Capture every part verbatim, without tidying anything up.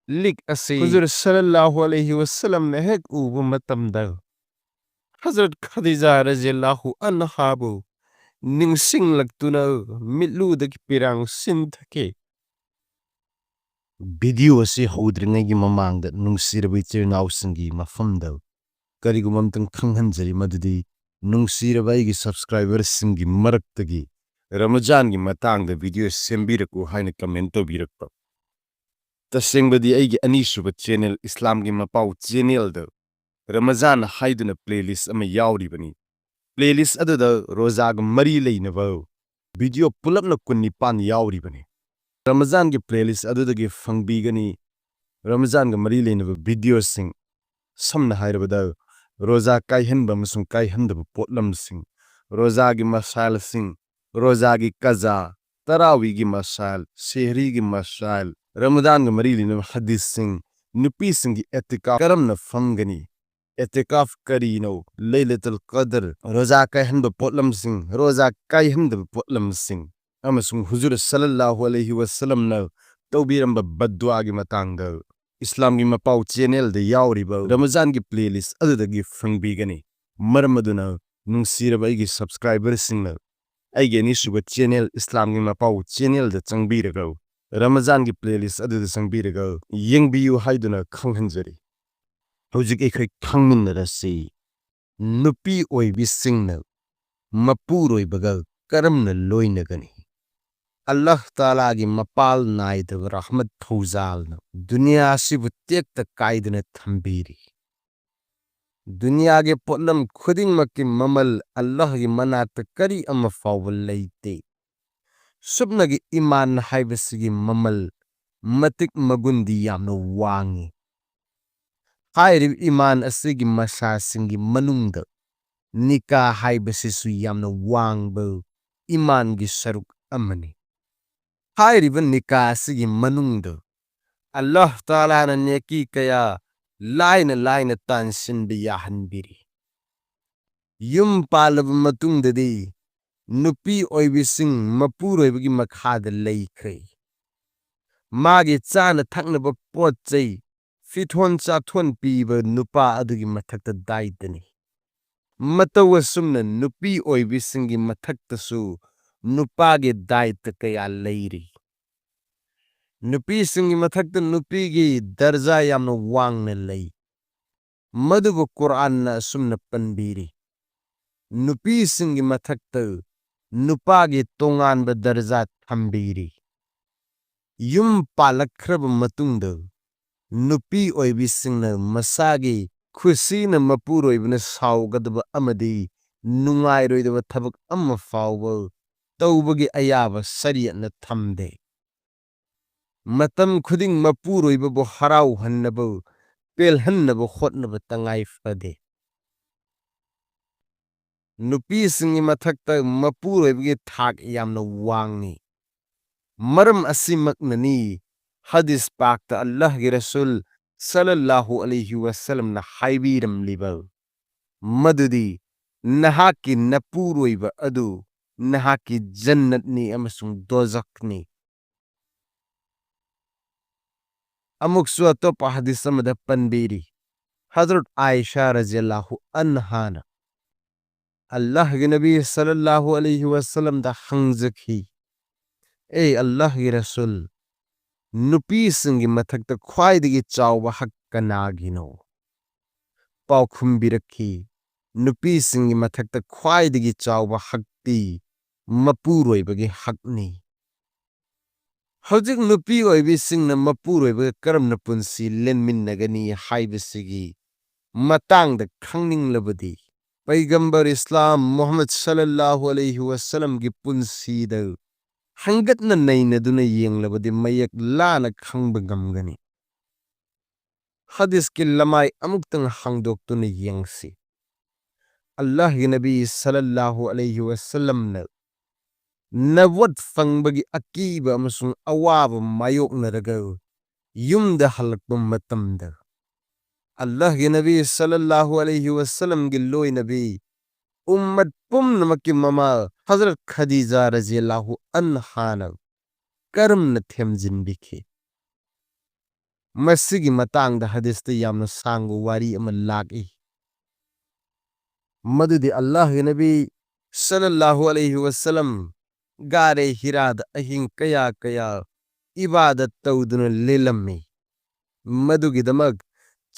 ꯂꯤꯛ ꯑꯁꯤ ꯍꯨꯖꯨꯔ ꯁꯜꯂꯜꯂꯥꯍꯨ ꯑꯂꯩꯍꯤ ꯋꯁꯜꯂꯝꯅ ꯍꯦꯛ ꯎꯕ ꯃꯇꯝꯗ, ꯍꯖꯔꯠ ꯈꯗꯤꯖꯥ ꯔꯖꯤꯌꯜꯂꯥꯍꯨ ꯑꯟꯍꯥꯕꯨ ꯅꯤꯡꯁꯤꯡꯂꯛꯇꯨꯅ ꯃꯤꯠꯂꯨꯗꯒꯤ ꯄꯤꯔꯥꯡ ꯁꯤꯟꯊꯈꯤ꯫ ꯚꯤꯗꯤꯑꯣ ꯑꯁꯤ ꯍꯧꯗ꯭ꯔꯤꯉꯩꯒꯤ ꯃꯃꯥꯡꯗ, ꯅꯨꯡꯁꯤꯔꯕ ꯏꯆꯤꯜ ꯏꯅꯥꯎꯁꯤꯡꯒꯤ ꯃꯐꯝꯗ ꯀꯔꯤꯒꯨꯝꯕ ꯑꯝꯇꯪ ꯈꯪꯍꯟꯖꯔꯤ, ꯃꯗꯨꯗꯤ ꯅꯨꯡꯁꯤꯔꯕ ꯑꯩꯒꯤ ꯁꯕꯁꯀ꯭ꯔꯥꯏꯕꯔꯁꯤꯡꯒꯤ ꯃꯔꯛꯇꯒꯤ ꯔꯃꯖꯥꯟꯒꯤ ꯃꯇꯥꯡꯗ ꯚꯤꯗꯤꯑꯣ ꯁꯦꯝꯕꯤꯔꯛꯎ ꯍꯥꯏꯅ ꯀꯃꯦꯟ ꯇꯧꯕꯤꯔꯛꯄ꯫ ꯇꯁꯦꯡꯕꯗꯤ ꯑꯩꯒꯤ ꯑꯅꯤꯁꯨꯕ ꯆꯦꯅꯦꯜ ꯏꯁꯂꯥꯝꯒꯤ ꯃꯄꯥꯎ ꯆꯦꯅꯦꯜꯗ ꯔꯃꯖꯥꯟ ꯍꯥꯏꯗꯨꯅ ꯄ꯭ꯂꯦꯂꯤꯁ ꯑꯃ ꯌꯥꯎꯔꯤꯕꯅꯤ꯫ ꯄ꯭ꯂꯦꯂꯤꯁ ꯑꯗꯨꯗ ꯔꯣꯖꯥꯒ ꯃꯔꯤ ꯂꯩꯅꯕ ꯚꯤꯗꯤꯑꯣ ꯄꯨꯂꯞꯅ ꯀꯨꯟꯅꯤꯄꯥꯟ ꯌꯥꯎꯔꯤꯕꯅꯤ꯫ ꯔꯃꯖꯥꯟꯒꯤ ꯄ꯭ꯂꯦꯂꯤꯁ ꯑꯗꯨꯗꯒꯤ ꯐꯪꯕꯤꯒꯅꯤ꯫ ꯔꯃꯖꯥꯟꯒ ꯃꯔꯤ ꯂꯩꯅꯕ ꯚꯤꯗꯤꯑꯣꯁꯤꯡ, ꯁꯝꯅ ꯍꯥꯏꯔꯕꯗ, ꯔꯣꯖꯥ ꯀꯥꯏꯍꯟꯕ ꯑꯃꯁꯨꯡ ꯀꯥꯏꯍꯟꯗꯕ ꯄꯣꯠꯂꯝꯁꯤꯡ, ꯔꯣꯖꯥꯒꯤ ꯃꯁꯥꯏꯜꯁꯤꯡ, ꯔꯣꯖꯥꯒꯤ ꯀꯖꯥ, ꯇꯔꯥꯋꯤꯒꯤ ꯃꯁꯥꯏꯜ, ꯁꯦꯍꯔꯤꯒꯤ ꯃꯁꯥꯏꯜ, ꯔꯃꯗꯥꯟꯒ ꯃꯔꯤ ꯂꯩꯅꯕ ꯍꯗꯤꯁꯁꯤꯡ, ꯅꯨꯄꯤꯁꯤꯡꯒꯤ ꯑꯦꯇꯤꯀꯥꯐ ꯀꯔꯝꯅ ꯐꯝꯒꯅꯤ, ꯑꯦꯇꯤꯀꯥꯐ ꯀꯔꯤꯅꯣ, ꯂꯩꯂꯇꯨꯜ ꯀꯗꯔ, ꯔꯣꯖꯥ ꯀꯥꯏꯍꯟꯕ ꯄꯣꯠꯂꯝꯁꯤꯡ, ꯔꯣꯖꯥ ꯀꯥꯏꯍꯟꯗꯕ ꯄꯣꯠꯂꯝꯁꯤꯡ, ꯑꯃꯁꯨꯡ ꯍꯨꯖꯨꯔ ꯁꯜꯂꯜꯂꯥꯍꯨ ꯑꯂꯩꯍꯤ ꯋꯁꯜꯂꯝꯅ ꯇꯧꯕꯤꯔꯝꯕ ꯕꯗꯗꯨꯑꯥꯒꯤ ꯃꯇꯥꯡꯗ ꯏꯁꯂꯥꯝꯒꯤ ꯃꯄꯥꯎ ꯆꯦꯅꯦꯜꯗ ꯌꯥꯎꯔꯤꯕ ꯔꯃꯖꯥꯟꯒꯤ ꯄ꯭ꯂꯦꯂꯤꯁ ꯑꯗꯨꯗꯒꯤ ꯐꯪꯕꯤꯒꯅꯤ꯫ ꯃꯔꯝ ꯑꯗꯨꯅ, ꯅꯨꯡꯁꯤꯔꯕ ꯑꯩꯒꯤ ꯁꯕꯁꯀ꯭ꯔꯥꯏꯕꯔꯁꯤꯡꯅ ꯑꯩꯒꯤ ꯑꯅꯤꯁꯨꯕ ꯆꯦꯅꯦꯜ ꯏꯁꯂꯥꯝꯒꯤ ꯃꯄꯥꯎ ꯆꯦꯅꯦꯜꯗ ꯆꯪꯕꯤꯔꯒ, ꯔꯃꯖꯥꯟꯒꯤ ꯄ꯭ꯂꯦꯂꯤꯁ ꯑꯗꯨꯗ ꯆꯪꯕꯤꯔꯒ ꯌꯦꯡꯕꯤꯌꯨ ꯍꯥꯏꯗꯨꯅ ꯈꯪꯍꯟꯖꯔꯤ꯫ ꯍꯧꯖꯤꯛ ꯑꯩꯈꯣꯏ ꯈꯪꯃꯤꯟꯅꯔꯁꯤ, ꯅꯨꯄꯤ ꯑꯣꯏꯕꯤꯁꯤꯡꯅ ꯃꯄꯨꯔꯣꯏꯕꯒ ꯀꯔꯝꯅ ꯂꯣꯏꯅꯒꯅꯤ? ꯑꯜꯂꯥꯍ ꯇꯥꯂꯥꯒꯤ ꯃꯄꯥꯜ ꯅꯥꯏꯗꯕ ꯔꯍꯃꯠ ꯊꯧꯖꯥꯜꯅ ꯗꯨꯅꯤꯌꯥ ꯑꯁꯤꯕꯨ ꯇꯦꯛꯇ ꯀꯥꯏꯗꯅ ꯊꯝꯕꯤꯔꯤ꯫ ꯗꯨꯅꯤꯌꯥꯒꯤ ꯄꯣꯠꯂꯝ ꯈꯨꯗꯤꯡꯃꯛꯀꯤ ꯃꯃꯜ ꯑꯜꯂꯥꯍꯒꯤ ꯃꯅꯥꯛꯇ ꯀꯔꯤ ꯑꯃ ꯐꯥꯎꯕ ꯂꯩꯇꯦ꯫ ꯁꯨꯞꯅꯒꯤ ꯏꯃꯥꯟ ꯍꯥꯏꯕꯁꯤꯒꯤ ꯃꯃꯜ ꯃꯇꯤꯛ ꯃꯒꯨꯟꯗꯤ ꯌꯥꯝꯅ ꯋꯥꯡꯉꯤ꯫ ꯍꯥꯏꯔꯤꯕ ꯏꯃꯥꯟ ꯑꯁꯤꯒꯤ ꯃꯁꯥꯁꯤꯡꯒꯤ ꯃꯅꯨꯡꯗ ꯅꯤꯀꯥ ꯍꯥꯏꯕꯁꯤꯁꯨ ꯌꯥꯝꯅ ꯋꯥꯡꯕ ꯏꯃꯥꯟꯒꯤ ꯁꯔꯨꯛ ꯑꯃꯅꯤ꯫ ꯍꯥꯏꯔꯤꯕ ꯅꯤꯀꯥ ꯑꯁꯤꯒꯤ ꯃꯅꯨꯡꯗ ꯑꯜꯂꯥꯍ ꯇꯥꯂꯥꯅ ꯅꯦꯀꯤ ꯀꯌꯥ ꯂꯥꯏꯅ ꯂꯥꯏꯅ ꯇꯥꯟꯁꯤꯟꯕ ꯌꯥꯍꯟꯕꯤꯔꯤ꯫ ꯌꯨꯝ ꯄꯥꯜꯂꯕ ꯃꯇꯨꯡꯗꯗꯤ ꯅꯨꯄꯤ ꯑꯣꯏꯕꯤꯁꯤꯡ ꯃꯄꯨꯔꯣꯏꯕꯒꯤ ꯃꯈꯥꯗ ꯂꯩꯈ꯭ꯔꯦ꯫ ꯃꯥꯒꯤ ꯆꯥꯅ ꯊꯛꯅꯕ ꯄꯣꯠ ꯆꯩ, ꯐꯤꯊꯣꯟ ꯆꯥꯊꯣꯟ ꯄꯤꯕ ꯅꯨꯄꯥ ꯑꯗꯨꯒꯤ ꯃꯊꯛꯇ ꯗꯥꯏꯇꯅꯤ꯫ ꯃꯇꯧ ꯑꯁꯨꯝꯅ ꯅꯨꯄꯤ ꯑꯣꯏꯕꯤꯁꯤꯡꯒꯤ ꯃꯊꯛꯇꯁꯨ ꯅꯨꯄꯥꯒꯤ ꯗꯥꯏꯇ ꯀꯌꯥ ꯂꯩꯔꯤ꯫ ꯅꯨꯄꯤꯁꯤꯡꯒꯤ ꯃꯊꯛꯇ ꯅꯨꯄꯤꯒꯤ ꯗꯔꯖꯥ ꯌꯥꯝꯅ ꯋꯥꯡꯅ ꯂꯩ꯫ ꯃꯗꯨꯕꯨ ꯀꯨꯔꯥꯟꯅ ꯑꯁꯨꯝꯅ ꯄꯟꯕꯤꯔꯤ, ꯅꯨꯄꯤꯁꯤꯡꯒꯤ ꯃꯊꯛꯇ ꯅꯨꯄꯥꯒꯤ ꯇꯣꯉꯥꯟꯕ ꯗꯔꯖꯥ ꯊꯝꯕꯤꯔꯤ꯫ ꯌꯨꯝ ꯄꯥꯜꯂꯛꯈ꯭ꯔꯕ ꯃꯇꯨꯡꯗ ꯅꯨꯄꯤ ꯑꯣꯏꯕꯤꯁꯤꯡꯅ ꯃꯁꯥꯒꯤ ꯈꯨꯁꯤꯅ ꯃꯄꯨꯔꯣꯏꯕꯅ ꯁꯥꯎꯒꯗꯕ ꯑꯃꯗꯤ ꯅꯨꯡꯉꯥꯏꯔꯣꯏꯗꯕ ꯊꯕꯛ ꯑꯃ ꯐꯥꯎꯕ ꯇꯧꯕꯒꯤ ꯑꯌꯥꯕ ꯁꯔꯤꯌꯠꯅ ꯊꯝꯗꯦ꯫ ꯃꯇꯝ ꯈꯨꯗꯤꯡ ꯃꯄꯨꯔꯣꯏꯕꯕꯨ ꯍꯔꯥꯎꯍꯟꯅꯕ, ꯄꯦꯜꯍꯟꯅꯕ ꯍꯣꯠꯅꯕ ꯇꯉꯥꯏ ꯐꯗꯦ꯫ ꯅꯨꯄꯤꯁꯤꯡꯒꯤ ꯃꯊꯛꯇ ꯃꯄꯨꯔꯣꯏꯕꯒꯤ ꯊꯥꯛ ꯌꯥꯝꯅ ꯋꯥꯡꯏ꯫ ꯃꯔꯝ ꯑꯁꯤꯃꯛꯅꯅꯤ ꯍꯗꯤꯁ ꯄꯥꯛꯇ ꯑꯜꯂꯥꯍꯒꯤ ꯔꯁꯨꯜ ꯁꯜꯂꯜꯂꯥꯍꯨ ꯑꯂꯩꯍꯤ ꯋꯁꯜꯂꯝꯅ ꯍꯥꯏꯕꯤꯔꯝꯂꯤꯕ ꯃꯗꯨꯗꯤ, "ꯅꯍꯥꯛꯀꯤ ꯅꯄꯨꯔꯣꯏꯕ ꯑꯗꯨ ꯅꯍꯥꯛꯀꯤ ꯖꯟꯅꯠꯅꯤ ꯑꯃꯁꯨꯡ ꯗꯣꯖꯈꯅꯤ"꯫ ꯑꯃꯨꯛꯁꯨ ꯑꯇꯣꯞꯄ ꯍꯗꯤꯁ ꯑꯃꯗ ꯄꯟꯕꯤꯔꯤ, ꯍꯖꯔꯠ ꯑꯥꯏꯁꯥ ꯔꯖꯤꯌꯜꯂꯥꯍꯨ ꯑꯟꯍꯥꯅ ꯑꯜꯂꯥꯍꯒꯤ ꯅꯕꯤ ꯁꯜꯂꯜꯂꯥꯍꯨ ꯑꯂꯩꯍꯤ ꯋꯁꯜꯂꯝꯗ ꯍꯪꯖꯈꯤ, "ꯑꯦ ꯑꯜꯂꯥꯍꯒꯤ ꯔꯁꯨꯜ, ꯅꯨꯄꯤꯁꯤꯡꯒꯤ ꯃꯊꯛꯇ ꯈ꯭ꯋꯥꯏꯗꯒꯤ ꯆꯥꯎꯕ ꯍꯛ ꯀꯅꯥꯒꯤꯅꯣ?" ꯄꯥꯎꯈꯨꯝꯕꯤꯔꯛꯈꯤ, "ꯅꯨꯄꯤꯁꯤꯡꯒꯤ ꯃꯊꯛꯇ ꯈ꯭ꯋꯥꯏꯗꯒꯤ ꯆꯥꯎꯕ ꯍꯛꯇꯤ ꯃꯄꯨꯔꯣꯏꯕꯒꯤ ꯍꯛꯅꯤ"꯫ ꯍꯧꯖꯤꯛ ꯅꯨꯄꯤ ꯑꯣꯏꯕꯤꯁꯤꯡꯅ ꯃꯄꯨꯔꯣꯏꯕꯒ ꯀꯔꯝꯅ ꯄꯨꯟꯁꯤ ꯂꯦꯟꯃꯤꯟꯅꯒꯅꯤ ꯍꯥꯏꯕꯁꯤꯒꯤ ꯃꯇꯥꯡꯗ ꯈꯪꯅꯤꯡꯂꯕꯗꯤ, ꯄꯩꯒꯝꯕꯔ ꯏꯁꯂꯥꯝ ꯃꯨꯍꯝꯃꯗ ꯁꯜꯂꯜꯂꯥꯍꯨ ꯑꯂꯩꯍꯤ ꯋꯁꯜꯂꯝꯒꯤ ꯄꯨꯟꯁꯤꯗ ꯍꯪꯒꯠꯅ ꯅꯩꯅꯗꯨꯅ ꯌꯦꯡꯂꯕꯗꯤ ꯃꯌꯦꯛ ꯂꯥꯅ ꯈꯪꯕ ꯉꯝꯒꯅꯤ꯫ ꯍꯗꯤꯁꯀꯤ ꯂꯃꯥꯏ ꯑꯃꯨꯛꯇꯪ ꯍꯥꯡꯗꯣꯛꯇꯨꯅ ꯌꯦꯡꯁꯤ꯫ ꯑꯜꯂꯥꯍꯒꯤ ꯅꯕꯤ ꯁꯜꯂꯜꯂꯥꯍꯨ ꯑꯂꯩꯍꯤ ꯋꯁꯜꯂꯝꯅ ꯅꯕꯨꯋꯠ ꯐꯪꯕꯒꯤ ꯑꯀꯤꯕ ꯑꯃꯁꯨꯡ ꯑꯋꯥꯕ ꯃꯥꯌꯣꯛꯅꯔꯒ ꯌꯨꯝꯗ ꯍꯜꯂꯛꯄ ꯃꯇꯝꯗ, ꯑꯜꯂꯥꯍꯒꯤ ꯅꯕꯤ ꯁꯜꯂꯜꯂꯥꯍꯨ ꯑꯂꯩꯍꯤ ꯋꯁꯜꯂꯝꯒꯤ ꯂꯣꯏꯅꯕꯤ, ꯎꯝꯃꯠ ꯄꯨꯝꯅꯃꯛꯀꯤ ꯃꯃꯥ ꯍꯖꯔꯠ ꯈꯗꯤꯖꯥ ꯔꯖꯤꯌꯜꯂꯥꯍꯨ ꯑꯟꯍꯥꯅ ꯀꯔꯝꯅ ꯊꯦꯝꯖꯤꯟꯕꯤꯈꯤ? ꯃꯁꯤꯒꯤ ꯃꯇꯥꯡꯗ ꯍꯗꯤꯁꯇ ꯌꯥꯝꯅ ꯁꯥꯡꯕ ꯋꯥꯔꯤ ꯑꯃ ꯂꯥꯛꯏ꯫ ꯃꯗꯨꯗꯤ ꯑꯜꯂꯥꯍꯒꯤ ꯅꯕꯤ ꯁꯜꯂꯜꯂꯥꯍꯨ ꯑꯂꯩꯍꯤ ꯋꯁꯜꯂꯝ ꯒꯥꯔꯦ ꯍꯤꯔꯥꯗ ꯑꯍꯤꯡ ꯀꯌꯥ ꯀꯌꯥ ꯏꯕꯥꯗꯠ ꯇꯧꯗꯨꯅ ꯂꯦꯜꯂꯝꯃꯤ꯫ ꯃꯗꯨꯒꯤꯗꯃꯛ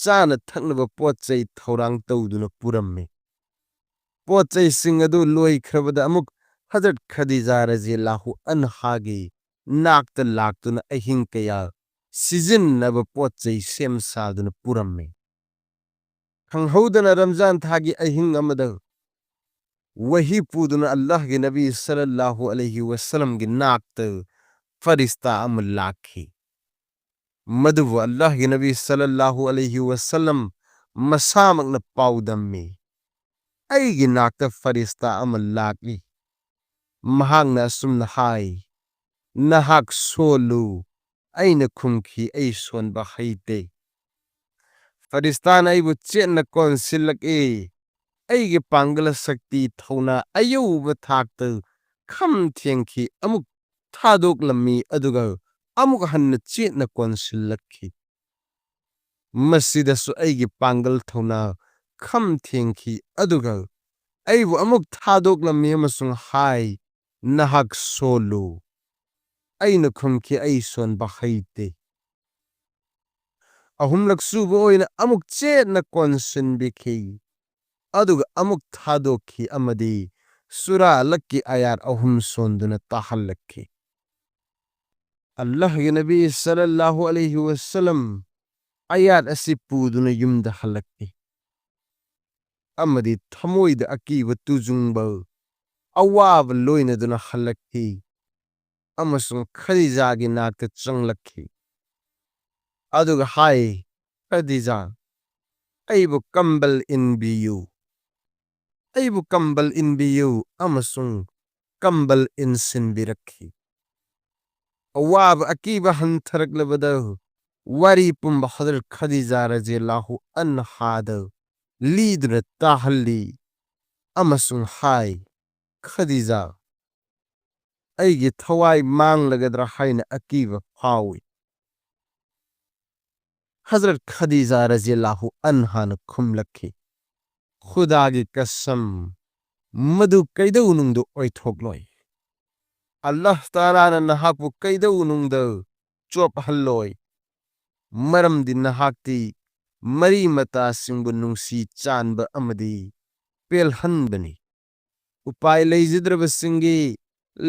ꯆꯥꯅ ꯊꯛꯅꯕ ꯄꯣꯠ ꯆꯩ ꯊꯧꯔꯥꯡ ꯇꯧꯗꯨꯅ ꯄꯨꯔꯝꯃꯤ꯫ ꯄꯣꯠ ꯆꯩꯁꯤꯡ ꯑꯗꯨ ꯂꯣꯏꯈ꯭ꯔꯕꯗ ꯑꯃꯨꯛ ꯍꯖꯔꯠ ꯈꯗꯤꯖꯥ ꯔꯖꯤꯌꯜꯂꯥꯍꯨ ꯑꯟꯍꯥꯒꯤ ꯅꯥꯛꯇ ꯂꯥꯛꯇꯨꯅ ꯑꯍꯤꯡ ꯀꯌꯥ ꯁꯤꯖꯤꯟꯅꯕ ꯄꯣꯠ ꯆꯩ ꯁꯦꯝ ꯁꯥꯗꯨꯅ ꯄꯨꯔꯝꯃꯤ꯫ ꯈꯪꯍꯧꯗꯅ ꯔꯝꯖꯥꯟ ꯊꯥꯒꯤ ꯑꯍꯤꯡ ꯑꯃꯗ ꯋꯥꯍꯤ ꯄꯨꯗꯨꯅ ꯑꯜꯂꯥꯍꯒꯤ ꯅꯕꯤ ꯁꯜꯂꯜꯂꯥꯍꯨ ꯑꯂꯩꯍꯤ ꯋꯁꯜꯂꯝꯒꯤ ꯅꯥꯛꯇ ꯐꯔꯤꯁꯇꯥ ꯑꯃ ꯂꯥꯛꯈꯤ꯫ ꯃꯗꯨꯕꯨ ꯑꯜꯂꯥꯍꯒꯤ ꯅꯕꯤ ꯁꯜꯂꯜꯂꯥꯍꯨ ꯑꯂꯩꯍꯤ ꯋꯁꯜꯂꯝ ꯃꯁꯥꯃꯛꯅ ꯄꯥꯎꯗꯝꯃꯤ꯫ "ꯑꯩꯒꯤ ꯅꯥꯛꯇ ꯐꯔꯤꯁꯇꯥ ꯑꯃ ꯂꯥꯛꯏ꯫ ꯃꯍꯥꯛꯅ ꯑꯁꯨꯝꯅ ꯍꯥꯏ, 'ꯅꯍꯥꯛ ꯁꯣꯜꯂꯨ.' ꯑꯩꯅ ꯈꯨꯝꯈꯤ, 'ꯑꯩ ꯁꯣꯟꯕ ꯍꯩꯇꯦ.' ꯐꯔꯤꯁꯇꯥꯅ ꯑꯩꯕꯨ ꯆꯦꯠꯅ ꯀꯣꯟꯁꯤꯜꯂꯛꯏ꯫ ꯑꯩꯒꯤ ꯄꯥꯡꯒꯜ ꯁꯛꯇꯤ ꯊꯧꯅꯥ ꯑꯌꯧꯕ ꯊꯥꯛꯇ ꯈꯝ ꯊꯦꯡꯈꯤ, ꯑꯃꯨꯛ ꯊꯥꯗꯣꯛꯂꯝꯃꯤ, ꯑꯗꯨꯒ ꯑꯃꯨꯛ ꯍꯟꯅ ꯆꯦꯠꯅ ꯀꯣꯟꯁꯤꯜꯂꯛꯈꯤ꯫ ꯃꯁꯤꯗꯁꯨ ꯑꯩꯒꯤ ꯄꯥꯡꯒꯜ ꯊꯧꯅꯥ ꯈꯝ ꯊꯦꯡꯈꯤ, ꯑꯗꯨꯒ ꯑꯩꯕꯨ ꯑꯃꯨꯛ ꯊꯥꯗꯣꯛꯂꯝꯃꯤ ꯑꯃꯁꯨꯡ ꯍꯥꯏ, 'ꯅꯍꯥꯛ ꯁꯣꯜꯂꯨ.' ꯑꯩꯅ ꯈꯨꯝꯈꯤ, 'ꯑꯩ ꯁꯣꯟꯕ ꯍꯩꯇꯦ.' ꯑꯍꯨꯝꯂꯛ ꯁꯨꯕ ꯑꯣꯏꯅ ꯑꯃꯨꯛ ꯆꯦꯠꯅ ꯀꯣꯟꯁꯤꯟꯕꯤꯈꯤ, ꯑꯗꯨꯒ ꯑꯃꯨꯛ ꯊꯥꯗꯣꯛꯈꯤ ꯑꯃꯗꯤ ꯁꯨꯔꯥ ꯑꯂꯛꯀꯤ ꯑꯥꯌꯥꯠ ꯑꯍꯨꯝ ꯁꯣꯟꯗꯨꯅ ꯇꯥꯍꯜꯂꯛꯈꯤ꯫ ꯑꯜꯂꯥꯍꯒꯤ ꯅꯕꯤ ꯁꯜꯂꯜꯂꯥꯍꯨ ꯑꯂꯩꯍꯤ ꯋꯁꯜꯂꯝ ꯑꯥꯌꯥꯠ ꯑꯁꯤ ꯄꯨꯗꯨꯅ ꯌꯨꯝꯗ ꯍꯜꯂꯛꯈꯤ ꯑꯃꯗꯤ ꯊꯃꯣꯏꯗ ꯑꯀꯤꯕ ꯇꯨꯖꯨꯡꯕ, ꯑꯋꯥꯕ ꯂꯣꯏꯅꯗꯨꯅ ꯍꯜꯂꯛꯈꯤ꯫ ꯑꯃꯁꯨꯡ ꯈꯗꯤꯖꯥꯒꯤ ꯅꯥꯛꯇ ꯆꯪꯂꯛꯈꯤ꯫ ꯑꯗꯨꯒ ꯍꯥꯏ, "ꯈꯗꯤꯖꯥ, ꯑꯩꯕꯨ ꯀꯝꯕꯜ ꯏꯟꯕꯤꯌꯨ꯫ ꯑꯩꯕꯨ ꯀꯝꯕꯜ ꯏꯟꯕꯤꯌꯨ" ꯑꯃꯁꯨꯡ ꯀꯝꯕꯜ ꯏꯟꯁꯤꯟꯕꯤꯔꯛꯈꯤ꯫ ꯑꯋꯥꯕ ꯑꯀꯤꯕ ꯍꯟꯊꯔꯛꯂꯕꯗ ꯋꯥꯔꯤ ꯄꯨꯝꯕ ꯍꯖꯔꯠ ꯈꯗꯤꯖꯥ ꯔꯖꯤꯌꯜꯂꯥꯍꯨ ꯑꯟꯍꯥꯗ ꯂꯤꯗꯨꯅ ꯇꯥꯍꯜꯂꯤ ꯑꯃꯁꯨꯡ ꯍꯥꯏ, "ꯈꯗꯤꯖꯥ, ꯑꯩꯒꯤ ꯊꯋꯥꯏ ꯃꯥꯡꯂꯒꯗ꯭ꯔꯥ ꯍꯥꯏꯅ ꯑꯀꯤꯕ ꯐꯥꯎꯏ꯫ ꯍꯖꯔꯠ ꯈꯗꯤꯖꯥ ꯔꯖꯤꯌꯜꯂꯥꯍꯨ ꯑꯟꯍꯥꯅ ꯈꯨꯝꯂꯛꯈꯤ, "ꯈꯨꯗꯥꯒꯤ ꯀꯁꯝ, ꯃꯗꯨ ꯀꯩꯗꯧꯅꯨꯡꯗ ꯑꯣꯏꯊꯣꯛꯂꯣꯏ꯫ ꯑꯜꯂꯥꯍ ꯇꯥꯂꯥꯅ ꯅꯍꯥꯛꯄꯨ ꯀꯩꯗꯧꯅꯨꯡꯗ ꯆꯣꯞꯍꯜꯂꯣꯏ꯫ ꯃꯔꯝꯗꯤ ꯅꯍꯥꯛꯇꯤ ꯃꯔꯤ ꯃꯇꯥꯁꯤꯡꯕꯨ ꯅꯨꯡꯁꯤ ꯆꯥꯟꯕ ꯑꯃꯗꯤ ꯄꯦꯜꯍꯟꯕꯅꯤ꯫ ꯎꯄꯥꯏ ꯂꯩꯖꯗ꯭ꯔꯕꯁꯤꯡꯒꯤ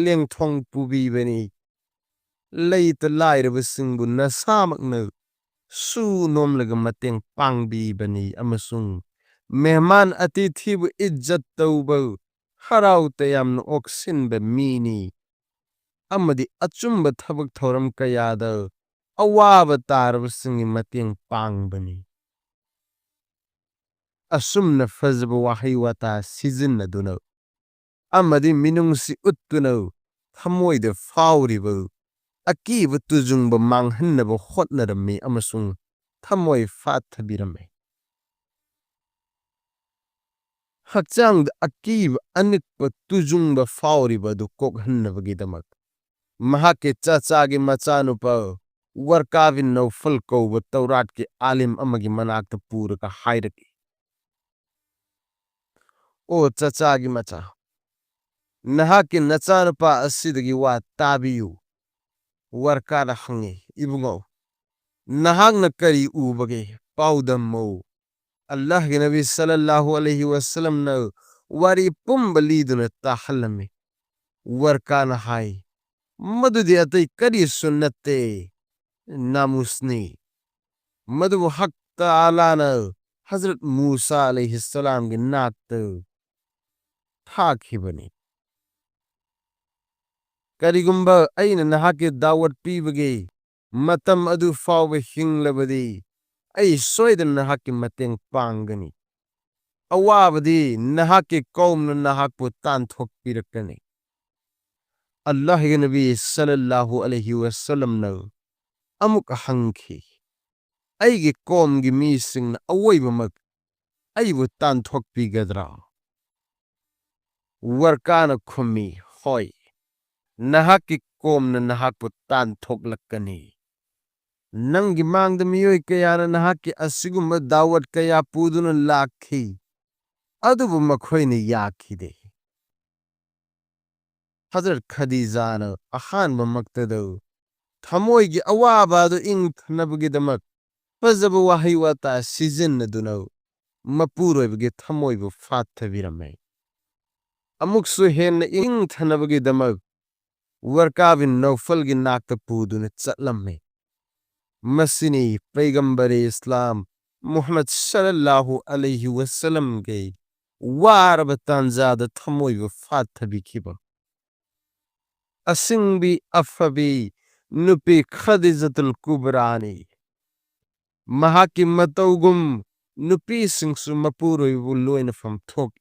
ꯂꯦꯡꯊꯣꯡ ꯄꯨꯕꯤꯕꯅꯤ꯫ ꯂꯩꯇ ꯂꯥꯏꯔꯕꯁꯤꯡꯕꯨ ꯅꯁꯥꯃꯛꯅ ꯁꯨ ꯅꯣꯝꯂꯒ ꯃꯇꯦꯡ ꯄꯥꯡꯕꯤꯕꯅꯤ ꯑꯃꯁꯨꯡ ꯃꯦꯍꯃꯥꯟ ꯑꯇꯤꯊꯤꯕꯨ ꯏꯖꯠ ꯇꯧꯕ, ꯍꯔꯥꯎ ꯇꯌꯥꯝꯅ ꯑꯣꯛꯁꯤꯟꯕ ꯃꯤꯅꯤ꯫ ꯑꯃꯗꯤ ꯑꯆꯨꯝꯕ ꯊꯕꯛ ꯊꯧꯔꯝ ꯀꯌꯥꯗ ꯑꯋꯥꯕ ꯇꯥꯔꯕꯁꯤꯡꯒꯤ ꯃꯇꯦꯡ ꯄꯥꯡꯕꯅꯤ꯫" ꯑꯁꯨꯝꯅ ꯐꯖꯕ ꯋꯥꯍꯩ ꯋꯥꯇꯥ ꯁꯤꯖꯤꯟꯅꯗꯨꯅ ꯑꯃꯗꯤ ꯃꯤꯅꯨꯡꯁꯤ ꯎꯠꯇꯨꯅ ꯊꯃꯣꯏꯗ ꯐꯥꯎꯔꯤꯕ ꯑꯀꯤꯕ ꯇꯨꯖꯨꯡꯕ ꯃꯥꯡꯍꯟꯅꯕ ꯍꯣꯠꯅꯔꯝꯃꯤ ꯑꯃꯁꯨꯡ ꯊꯃꯣꯏ ꯐꯥꯊꯕꯤꯔꯝꯃꯤ꯫ ꯍꯛꯆꯥꯡꯗ ꯑꯀꯤꯕ ꯑꯅꯤꯛꯄ ꯇꯨꯖꯨꯡꯕ ꯐꯥꯎꯔꯤꯕ ꯑꯗꯨ ꯀꯣꯛꯍꯟꯅꯕꯒꯤꯗꯃꯛ ꯃꯍꯥꯛꯀꯤ ꯆꯆꯥꯒꯤ ꯃꯆꯥꯅꯨꯄꯥ ꯋꯔꯀꯥ ꯕꯤꯟ ꯅꯧꯐꯜ ꯀꯧꯕ ꯇꯧꯔꯥꯠꯀꯤ ꯑꯥꯂꯤꯝ ꯑꯃꯒꯤ ꯃꯅꯥꯛꯇ ꯄꯨꯔꯒ ꯍꯥꯏꯔꯛꯏ, "ꯑꯣ ꯆꯆꯥꯒꯤ ꯃꯆꯥ, ꯅꯍꯥꯛꯀꯤ ꯅꯆꯥꯅꯨꯄꯥ ꯑꯁꯤꯗꯒꯤ ꯋꯥ ꯇꯥꯕꯤꯌꯨ꯫" ꯋꯔꯀꯥꯅ ꯍꯪꯉꯤ, "ꯏꯕꯨꯡꯉꯣ, ꯅꯍꯥꯛꯅ ꯀꯔꯤ ꯎꯕꯒꯦ? ꯄꯥꯎꯗꯝꯃꯨ꯫" ꯑꯜꯂꯥꯍꯒꯤ ꯅꯕꯤ ꯁꯜꯂꯜꯂꯥꯍꯨ ꯑꯂꯩꯍꯤ ꯋꯥꯁꯜꯂꯝꯅ ꯋꯥꯔꯤ ꯄꯨꯝꯕ ꯂꯤꯗꯨꯅ ꯇꯥꯍꯜꯂꯝꯃꯤ꯫ ꯋꯔꯀꯥꯅ ꯍꯥꯏ, "ꯃꯗꯨꯗꯤ ꯑꯇꯩ ꯀꯔꯤꯁꯨ ꯅꯠꯇꯦ, ꯅꯥꯃꯨꯁꯅꯤ꯫ ꯃꯗꯨꯕꯨ ꯍꯛ ꯇꯥꯂꯥꯅ ꯍꯖꯔꯠ ꯃꯨꯁꯥ ꯑꯂꯩꯍꯤꯁꯁꯂꯥꯝꯒꯤ ꯅꯥꯛꯇ ꯊꯥꯈꯤꯕꯅꯤ꯫ ꯀꯔꯤꯒꯨꯝꯕ ꯑꯩꯅ ꯅꯍꯥꯛꯀꯤ ꯗꯥꯋꯠ ꯄꯤꯕꯒꯤ ꯃꯇꯝ ꯑꯗꯨ ꯐꯥꯎꯕ ꯍꯤꯡꯂꯕꯗꯤ, ꯑꯩ ꯁꯣꯏꯗꯅ ꯅꯍꯥꯛꯀꯤ ꯃꯇꯦꯡ ꯄꯥꯡꯒꯅꯤ꯫ ꯑꯋꯥꯕꯗꯤ ꯅꯍꯥꯛꯀꯤ ꯀꯧꯝꯅ ꯅꯍꯥꯛꯄꯨ ꯇꯥꯟꯊꯣꯛꯄꯤꯔꯛꯀꯅꯤ꯫" ꯑꯜꯂꯥꯍꯒꯤ ꯅꯕꯤ ꯁꯜꯂꯜꯂꯥꯍꯨ ꯑꯂꯩꯍꯤ ꯋꯥꯁꯜꯂꯝꯅ ꯑꯃꯨꯛ ꯍꯪꯈꯤ, "ꯑꯩꯒꯤ ꯀꯣꯝꯒꯤ ꯃꯤꯁꯤꯡꯅ ꯑꯋꯣꯏꯕꯃꯛ ꯑꯩꯕꯨ ꯇꯥꯟꯊꯣꯛꯄꯤꯒꯗ꯭ꯔꯥ?" ꯋꯔꯀꯥꯅ ꯈꯨꯝꯃꯤ, "ꯍꯣꯏ, ꯅꯍꯥꯛꯀꯤ ꯀꯣꯝꯅ ꯅꯍꯥꯛꯄꯨ ꯇꯥꯟꯊꯣꯛꯂꯛꯀꯅꯤ꯫ ꯅꯪꯒꯤ ꯃꯥꯡꯗ ꯃꯤꯑꯣꯏ ꯀꯌꯥꯅ ꯅꯍꯥꯛꯀꯤ ꯑꯁꯤꯒꯨꯝꯕ ꯗꯥꯋꯠ ꯀꯌꯥ ꯄꯨꯗꯨꯅ ꯂꯥꯛꯈꯤ, ꯑꯗꯨꯕꯨ ꯃꯈꯣꯏꯅ ꯌꯥꯈꯤꯗꯦ꯫ ꯍꯖꯔꯠ ꯈꯗꯤꯖꯥꯅ ꯑꯍꯥꯟꯕꯃꯛꯇꯗ ꯊꯃꯣꯏꯒꯤ ꯑꯋꯥꯕ ꯑꯗꯨ ꯏꯪꯊꯅꯕꯒꯤꯗꯃꯛ ꯐꯖꯕ ꯋꯥꯍꯩ ꯋꯥꯇꯥ ꯁꯤꯖꯤꯟꯅꯗꯨꯅ ꯃꯄꯨꯔꯣꯏꯕꯒꯤ ꯊꯃꯣꯏꯕꯨ ꯐꯥꯊꯕꯤꯔꯝꯃꯦ꯫ ꯑꯃꯨꯛꯁꯨ ꯍꯦꯟꯅ ꯏꯪꯊꯅꯕꯒꯤꯗꯃꯛ ꯋꯔꯀꯥ ꯕꯤꯟ ꯅꯧꯐꯜꯒꯤ ꯅꯥꯛꯇ ꯄꯨꯗꯨꯅ ꯆꯠꯂꯝꯃꯤ꯫ ꯃꯁꯤꯅꯤ ꯄꯩꯒꯝꯕꯔꯦ ꯏꯁꯂꯥꯝ ꯃꯨꯍꯝꯃꯗ ꯁꯜꯂꯜꯂꯥꯍꯨ ꯑꯂꯩꯍꯤ ꯋꯁꯜꯂꯝꯒꯤ ꯋꯥꯔꯕ ꯇꯥꯟꯖꯥꯗ ꯊꯃꯣꯏꯕꯨ ꯐꯥꯊꯕꯤꯈꯤꯕ꯫ ꯑꯁꯤꯡꯕꯤ ꯑꯐꯕꯤ ꯅꯨꯄꯤ ꯈꯗꯤꯖꯇꯨꯜ ꯀꯨꯕ꯭ꯔꯥꯅꯤ꯫ ꯃꯍꯥꯛꯀꯤ ꯃꯇꯧꯒꯨꯝ ꯅꯨꯄꯤꯁꯤꯡꯁꯨ ꯃꯄꯨꯔꯣꯏꯕꯕꯨ ꯂꯣꯏꯅꯐꯝ ꯊꯣꯛꯏ꯫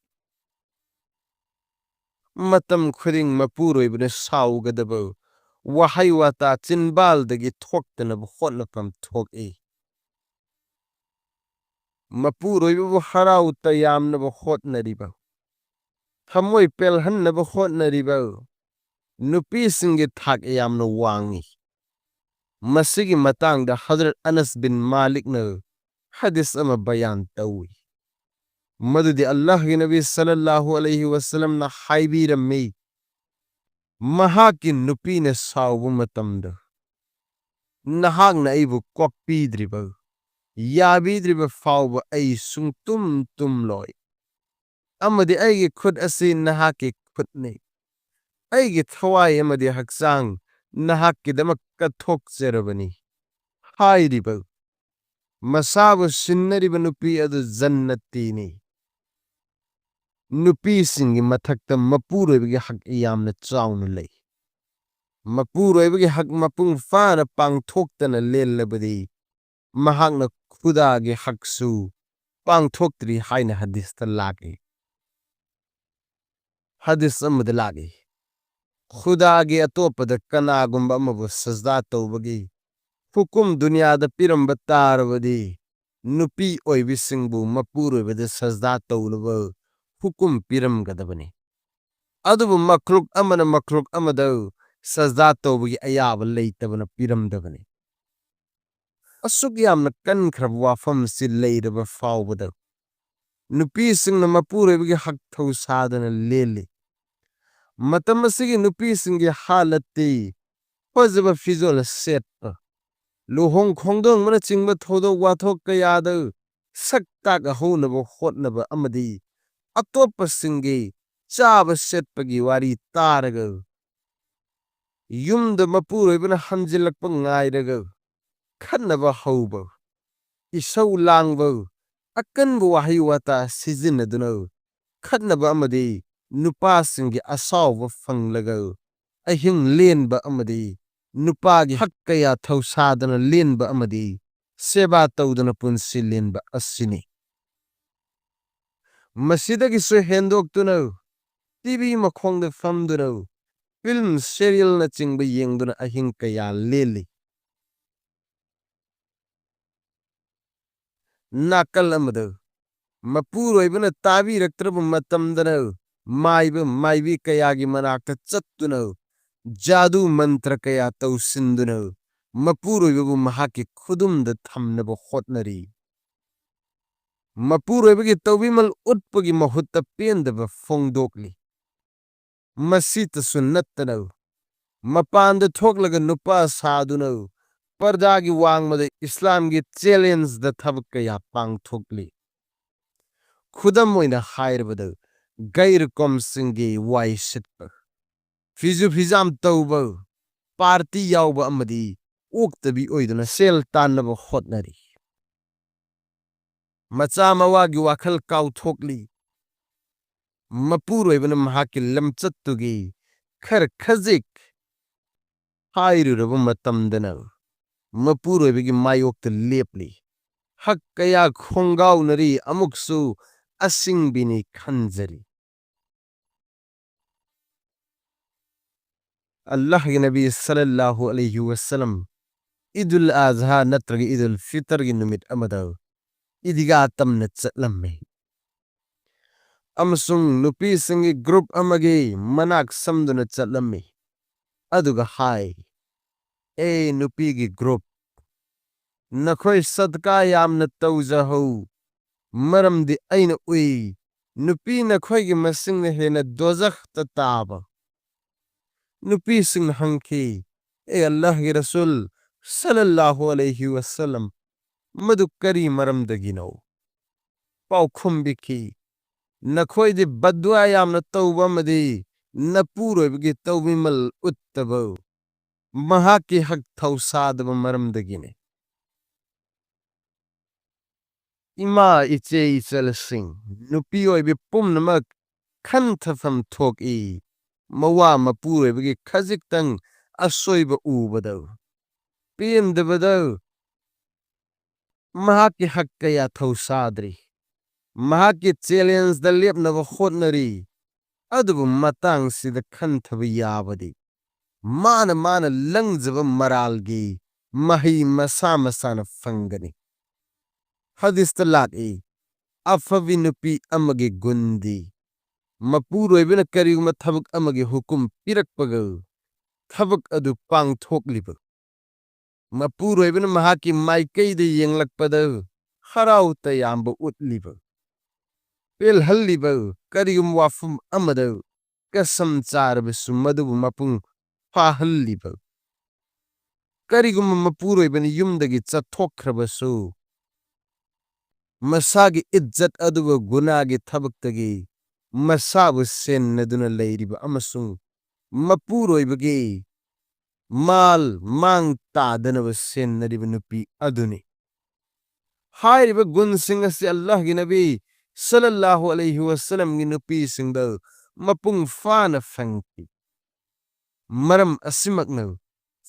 ꯃꯇꯝ ꯈꯨꯗꯤꯡ ꯃꯄꯨꯔꯣꯏꯕꯅ ꯁꯥꯎꯒꯗꯕ ꯋꯥꯍꯩ ꯋꯥꯇꯥ ꯆꯤꯟꯕꯥꯜꯗꯒꯤ ꯊꯣꯛꯇꯅꯕ ꯍꯣꯠꯅꯐꯝ ꯊꯣꯛꯏ꯫ ꯃꯄꯨꯔꯣꯏꯕꯕꯨ ꯍꯔꯥꯎ ꯇꯌꯥꯝꯅꯕ ꯍꯣꯠꯅꯔꯤꯕ, ꯊꯃꯣꯏ ꯄꯦꯜꯍꯟꯅꯕ ꯍꯣꯠꯅꯔꯤꯕ ꯅꯨꯄꯤꯁꯤꯡꯒꯤ ꯊꯥꯛ ꯌꯥꯝꯅ ꯋꯥꯡꯏ꯫ ꯃꯁꯤꯒꯤ ꯃꯇꯥꯡꯗ ꯍꯖꯔꯠ ꯑꯅꯁ ꯕꯤꯟ ꯃꯥꯂꯤꯛꯅ ꯍꯗꯤꯁ ꯑꯃ ꯕꯌꯥꯟ ꯇꯧꯏ, ꯃꯗꯨꯗꯤ ꯑꯜꯂꯥꯍꯒꯤ ꯅꯕꯤ ꯁꯜꯂꯜꯂꯥꯍꯨ ꯑꯂꯩꯍꯤ ꯋꯁꯜꯂꯝꯅ ꯍꯥꯏꯕꯤꯔꯝꯃꯤ, ꯃꯍꯥꯛꯀꯤ ꯅꯨꯄꯤꯅ ꯁꯥꯎꯕ ꯃꯇꯝꯗ, "ꯅꯍꯥꯛꯅ ꯑꯩꯕꯨ ꯀꯣꯛꯄꯤꯗ꯭ꯔꯤꯕ, ꯌꯥꯕꯤꯗ꯭ꯔꯤꯕ ꯐꯥꯎꯕ ꯑꯩ ꯁꯨꯡꯇꯨꯝ ꯇꯨꯝꯂꯣꯏ꯫ ꯑꯃꯗꯤ ꯑꯩꯒꯤ ꯈꯨꯠ ꯑꯁꯤ ꯅꯍꯥꯛꯀꯤ ꯈꯨꯠꯅꯤ꯫ ꯑꯩꯒꯤ ꯊꯋꯥꯏ ꯑꯃꯗꯤ ꯍꯛꯆꯥꯡ ꯅꯍꯥꯛꯀꯤꯗꯃꯛ ꯀꯠꯊꯣꯛꯆꯔꯕꯅꯤ" ꯍꯥꯏꯔꯤꯕ ꯃꯁꯥꯕꯨ ꯁꯤꯟꯅꯔꯤꯕ ꯅꯨꯄꯤ ꯑꯗꯨ ꯖꯟꯅꯇꯤꯅꯤ꯫ ꯅꯨꯄꯤꯁꯤꯡꯒꯤ ꯃꯊꯛꯇ ꯃꯄꯨꯔꯣꯏꯕꯒꯤ ꯍꯛ ꯌꯥꯝꯅ ꯆꯥꯎꯅ ꯂꯩ꯫ ꯃꯄꯨꯔꯣꯏꯕꯒꯤ ꯍꯛ ꯃꯄꯨꯡ ꯐꯥꯅ ꯄꯥꯡꯊꯣꯛꯇꯅ ꯂꯦꯜꯂꯕꯗꯤ, ꯃꯍꯥꯛꯅ ꯈꯨꯗꯥꯒꯤ ꯍꯛꯁꯨ ꯄꯥꯡꯊꯣꯛꯇ꯭ꯔꯤ ꯍꯥꯏꯅ ꯍꯗꯤꯁꯇ ꯂꯥꯛꯏ꯫ ꯍꯗꯤꯁ ꯑꯃꯗ ꯂꯥꯛꯏ, "ꯈꯨꯗꯥꯒꯤ ꯑꯇꯣꯞꯄꯗ ꯀꯅꯥꯒꯨꯝꯕ ꯑꯃꯕꯨ ꯁꯖꯗꯥ ꯇꯧꯕꯒꯤ ꯍꯨꯀꯨꯝ ꯗꯨꯅꯤꯌꯥꯗ ꯄꯤꯔꯝꯕ ꯇꯥꯔꯕꯗꯤ, ꯅꯨꯄꯤ ꯑꯣꯏꯕꯤꯁꯤꯡꯕꯨ ꯃꯄꯨꯔꯣꯏꯕꯗ ꯁꯖꯗꯥ ꯇꯧꯅꯕ ꯍꯨꯀꯨꯝ ꯄꯤꯔꯝꯒꯗꯕꯅꯤ꯫ ꯑꯗꯨꯕꯨ ꯃꯈ꯭ꯂꯨꯛ ꯑꯃꯅ ꯃꯈ꯭ꯂꯨꯛ ꯑꯃꯗ ꯁꯖꯗꯥ ꯇꯧꯕꯒꯤ ꯑꯌꯥꯕ ꯂꯩꯇꯕꯅ ꯄꯤꯔꯝꯗꯕꯅꯤ꯫ ꯑꯁꯨꯛ ꯌꯥꯝꯅ ꯀꯟꯈ꯭ꯔꯕ ꯋꯥꯐꯝ ꯑꯁꯤ ꯂꯩꯔꯕ ꯐꯥꯎꯕꯗ ꯅꯨꯄꯤꯁꯤꯡꯅ ꯃꯄꯨꯔꯣꯏꯕꯒꯤ ꯍꯛ ꯊꯧꯁꯥꯗꯅ ꯂꯦꯜꯂꯤ꯫ ꯃꯇꯝ ꯑꯁꯤꯒꯤ ꯅꯨꯄꯤꯁꯤꯡꯒꯤ ꯍꯥꯂꯠꯇꯤ ꯐꯖꯕ ꯐꯤꯖꯣꯜ ꯁꯦꯠꯄ, ꯂꯨꯍꯣꯡ ꯈꯣꯡꯗꯣꯡꯕꯅꯆꯤꯡꯕ ꯊꯧꯗꯣꯛ ꯋꯥꯊꯣꯛ ꯀꯌꯥꯗ ꯁꯛ ꯇꯥꯛꯍꯧꯅꯕ ꯍꯣꯠꯅꯕ ꯑꯃꯗꯤ ꯑꯇꯣꯞꯄꯁꯤꯡꯒꯤ ꯆꯥꯕ ꯁꯦꯠꯄꯒꯤ ꯋꯥꯔꯤ ꯇꯥꯔꯒ, ꯌꯨꯝꯗ ꯃꯄꯨꯔꯣꯏꯕꯅ ꯍꯟꯖꯤꯜꯂꯛꯄ ꯉꯥꯏꯔꯒ ꯈꯠꯅꯕ ꯍꯧꯕ, ꯏꯁꯧ ꯂꯥꯡꯕ, ꯑꯀꯟꯕ ꯋꯥꯍꯩ ꯋꯥꯇꯥ ꯁꯤꯖꯤꯟꯅꯗꯨꯅ ꯈꯠꯅꯕ ꯑꯃꯗꯤ ꯅꯨꯄꯥꯁꯤꯡꯒꯤ ꯑꯁꯥꯎꯕ ꯐꯪꯂꯒ ꯑꯍꯤꯡ ꯂꯦꯟꯕ ꯑꯃꯗꯤ ꯅꯨꯄꯥꯒꯤ ꯍꯛ ꯀꯌꯥ ꯊꯧꯁꯥꯗꯅ ꯂꯦꯟꯕ ꯑꯃꯗꯤ ꯁꯦꯕꯥ ꯇꯧꯗꯨꯅ ꯄꯨꯟꯁꯤ ꯂꯦꯟꯕ ꯑꯁꯤꯅꯤ꯫ ꯃꯁꯤꯗꯒꯤꯁꯨ ꯍꯦꯟꯗꯣꯛꯇꯨꯅ ꯇꯤꯚꯤ ꯃꯈꯣꯡꯗ ꯐꯝꯗꯨꯅ ꯐꯤꯜꯝ ꯁꯦꯔꯤꯌꯦꯜꯅꯆꯤꯡꯕ ꯌꯦꯡꯗꯨꯅ ꯑꯍꯤꯡ ꯀꯌꯥ ꯂꯦꯜꯂꯤ꯫ ꯅꯥꯀꯜ ꯑꯃꯗ ꯃꯄꯨꯔꯣꯏꯕꯅ ꯇꯥꯕꯤꯔꯛꯇ꯭ꯔꯕ ꯃꯇꯝꯗꯅ ꯃꯥꯏꯕ ꯃꯥꯏꯕꯤ ꯀꯌꯥꯒꯤ ꯃꯅꯥꯛꯇ ꯆꯠꯇꯨꯅ ꯖꯥꯗꯨ ꯃꯟꯇ꯭ꯔ ꯀꯌꯥ ꯇꯧꯁꯤꯟꯗꯨꯅ ꯃꯄꯨꯔꯣꯏꯕꯕꯨ ꯃꯍꯥꯛꯀꯤ ꯈꯨꯗꯨꯝꯗ ꯊꯝꯅꯕ ꯍꯣꯠꯅꯔꯤ꯫ ꯃꯄꯨꯔꯣꯏꯕꯒꯤ ꯇꯧꯕꯤꯃꯜ ꯎꯠꯄꯒꯤ ꯃꯍꯨꯠꯇ ꯄꯦꯟꯗꯕ ꯐꯣꯡꯗꯣꯛꯂꯤ꯫ ꯃꯁꯤꯇꯁꯨ ꯅꯠꯇꯅ ꯃꯄꯥꯟꯗ ꯊꯣꯛꯂꯒ ꯅꯨꯄꯥ ꯁꯥꯗꯨꯅ ꯄꯔꯗꯥꯒꯤ ꯋꯥꯡꯃꯗ ꯏꯁꯂꯥꯝꯒꯤ ꯆꯦꯂꯦꯟꯖꯗ ꯊꯕꯛ ꯀꯌꯥ ꯄꯥꯡꯊꯣꯛꯂꯤ꯫ ꯈꯨꯗꯝ ꯑꯣꯏꯅ ꯍꯥꯏꯔꯕꯗ ꯒꯩꯔ ꯀꯣꯝꯁꯤꯡꯒꯤ ꯋꯥꯏ ꯁꯤꯠꯄ, ꯐꯤꯖꯨ ꯐꯤꯖꯥꯝ ꯇꯧꯕ, ꯄꯥꯔꯇꯤ ꯌꯥꯎꯕ ꯑꯃꯗꯤ ꯑꯣꯛꯇꯕꯤ ꯑꯣꯏꯗꯨꯅ ꯁꯦꯜ ꯇꯥꯟꯅꯕ ꯍꯣꯠꯅꯔꯤ꯫ ꯃꯆꯥ ꯃꯋꯥꯒꯤ ꯋꯥꯈꯜ ꯀꯥꯎꯊꯣꯛꯂꯤ꯫ ꯃꯄꯨꯔꯣꯏꯕꯅ ꯃꯍꯥꯛꯀꯤ ꯂꯝꯆꯠꯇꯨꯒꯤ ꯈꯔ ꯈꯖꯤꯛ ꯍꯥꯏꯔꯨꯔꯕ ꯃꯇꯝꯗꯅ ꯃꯄꯨꯔꯣꯏꯕꯒꯤ ꯃꯥꯌꯣꯛꯇ ꯂꯦꯞꯂꯤ꯫ ꯍꯛ ꯀꯌꯥ ꯈꯣꯡꯒꯥꯎꯅꯔꯤ, ꯑꯃꯨꯛꯁꯨ ꯑꯁꯤꯡꯕꯤꯅꯤ ꯈꯟꯖꯔꯤ꯫ ꯑꯜꯂꯥꯍꯒꯤ ꯅꯕꯤ ꯁꯜꯂꯜꯂꯥꯍꯨ ꯑꯂꯩꯍꯤ ꯋꯁꯜꯂꯝ ꯏꯗꯨꯜ ꯑꯖꯍꯥ ꯅꯠꯇ꯭ꯔꯒ ꯏꯗꯨꯜ ꯐꯤꯇꯔꯒꯤ ꯅꯨꯃꯤꯠ ꯑꯃꯗ ꯏꯗꯤꯒꯥ ꯇꯝꯅ ꯆꯠꯂꯝꯃꯤ꯫ ꯑꯃꯁꯨꯡ ꯅꯨꯄꯤꯁꯤꯡꯒꯤ group ꯑꯃꯒꯤ ꯃꯅꯥꯛ ꯁꯝꯗꯨꯅ ꯆꯠꯂꯝꯃꯤ꯫ ꯑꯗꯨꯒ ꯍꯥꯏ, "ꯑꯦ ꯅꯨꯄꯤꯒꯤ group, ꯅꯈꯣꯏ ꯁꯗꯀꯥ ꯌꯥꯝꯅ ꯇꯧꯖꯍꯧ, ꯃꯔꯝꯗꯤ ꯑꯩꯅ ꯎꯏ, ꯅꯨꯄꯤ ꯅꯈꯣꯏꯒꯤ ꯃꯁꯤꯡꯅ ꯍꯦꯟꯅ ꯗꯣꯖꯈꯇ ꯇꯥꯕ꯫" ꯅꯨꯄꯤꯁꯤꯡꯅ ꯍꯪꯈꯤ, "ꯑꯦ ꯑꯜꯂꯥꯍꯒꯤ ꯔꯁꯨꯜ ꯁꯜꯂꯜꯂꯥꯍꯨ ꯑꯂꯩꯍꯤ ꯋꯁꯜꯂꯝ, ꯃꯗꯨ ꯀꯔꯤ ꯃꯔꯝꯗꯒꯤꯅꯣ?" ꯄꯥꯎꯈꯨꯝ ꯄꯤꯈꯤ, "ꯅꯈꯣꯏꯗꯤ ꯕꯗꯋꯥ ꯌꯥꯝꯅ ꯇꯧꯕ ꯑꯃꯗꯤ ꯅꯄꯨꯔꯣꯏꯕꯒꯤ ꯇꯧꯕꯤꯃꯜ ꯎꯠꯇꯕ, ꯃꯍꯥꯛꯀꯤ ꯍꯛ ꯊꯧꯁꯥꯗꯕ ꯃꯔꯝꯗꯒꯤꯅꯤ꯫" ꯏꯃꯥ, ꯏꯆꯦ, ꯏꯆꯜꯁꯤꯡ, ꯅꯨꯄꯤ ꯑꯣꯏꯕꯤ ꯄꯨꯝꯅꯃꯛ ꯈꯟꯊꯐꯝ ꯊꯣꯛꯏ꯫ ꯃꯋꯥ ꯃꯄꯨꯔꯣꯏꯕꯒꯤ ꯈꯖꯤꯛꯇꯪ ꯑꯁꯣꯏꯕ ꯎꯕꯗ, ꯄꯦꯟꯗꯕꯗ, ꯃꯍꯥꯛꯀꯤ ꯍꯛ ꯀꯌꯥ ꯊꯧꯁꯥꯗ꯭ꯔꯤ꯫ ꯃꯍꯥꯛꯀꯤ challengeꯗ ꯂꯦꯞꯅꯕ ꯍꯣꯠꯅꯔꯤ꯫ ꯑꯗꯨꯕꯨ ꯃꯇꯥꯡꯁꯤꯗ ꯈꯟꯊꯕ ꯌꯥꯕꯗꯤ, ꯃꯥꯅ ꯃꯥꯅ ꯂꯪꯖꯕ ꯃꯔꯥꯜꯒꯤ ꯃꯍꯩ ꯃꯁꯥ ꯃꯁꯥꯅ ꯐꯪꯒꯅꯤ꯫ ꯍꯗꯤꯁꯇ ꯂꯥꯛꯏ, ꯑꯐꯕꯤ ꯅꯨꯄꯤ ꯑꯃꯒꯤ ꯒꯨꯟꯗꯤ, ꯃꯄꯨꯔꯣꯏꯕꯅ ꯀꯔꯤꯒꯨꯝꯕ ꯊꯕꯛ ꯑꯃꯒꯤ ꯍꯨꯀꯨꯝ ꯄꯤꯔꯛꯄꯒ ꯊꯕꯛ ꯑꯗꯨ ꯄꯥꯡꯊꯣꯛꯂꯤꯕ, ꯃꯄꯨꯔꯣꯏꯕꯅ ꯃꯍꯥꯛꯀꯤ ꯃꯥꯏꯀꯩꯗ ꯌꯦꯡꯂꯛꯄꯗ ꯍꯔꯥꯎ ꯇꯌꯥꯝꯕ ꯎꯠꯂꯤꯕ, ꯄꯦꯜꯍꯜꯂꯤꯕ, ꯀꯔꯤꯒꯨꯝꯕ ꯋꯥꯐꯝ ꯑꯃꯗ ꯀꯁꯝ ꯆꯥꯔꯕꯁꯨ ꯃꯗꯨꯕꯨ ꯃꯄꯨꯡ ꯐꯥꯍꯜꯂꯤꯕ, ꯀꯔꯤꯒꯨꯝꯕ ꯃꯄꯨꯔꯣꯏꯕꯅ ꯌꯨꯝꯗꯒꯤ ꯆꯠꯊꯣꯛꯈ꯭ꯔꯕꯁꯨ, ꯃꯁꯥꯒꯤ ꯏꯖꯠ ꯑꯗꯨꯕꯨ ꯒꯨꯅꯥꯒꯤ ꯊꯕꯛꯇꯒꯤ ꯃꯁꯥꯕꯨ ꯁꯦꯟꯅꯗꯨꯅ ꯂꯩꯔꯤꯕ ꯑꯃꯁꯨꯡ ꯃꯄꯨꯔꯣꯏꯕꯒꯤ ꯃꯥꯜ ꯃꯥꯡ ꯇꯥꯗꯅꯕ ꯁꯦꯟꯅꯔꯤꯕ ꯅꯨꯄꯤ ꯑꯗꯨꯅꯤ꯫ ꯍꯥꯏꯔꯤꯕ ꯒꯨꯟꯁꯤꯡ ꯑꯁꯤ ꯑꯜꯂꯥꯍꯒꯤ ꯅꯕꯤ ꯁꯜꯂꯜꯂꯥꯍꯨ ꯑꯂꯩꯍꯤ ꯋꯁꯜꯂꯝꯒꯤ ꯅꯨꯄꯤꯁꯤꯡꯗ ꯃꯄꯨꯡ ꯐꯥꯅ ꯐꯪꯈꯤ꯫ ꯃꯔꯝ ꯑꯁꯤꯃꯛꯅ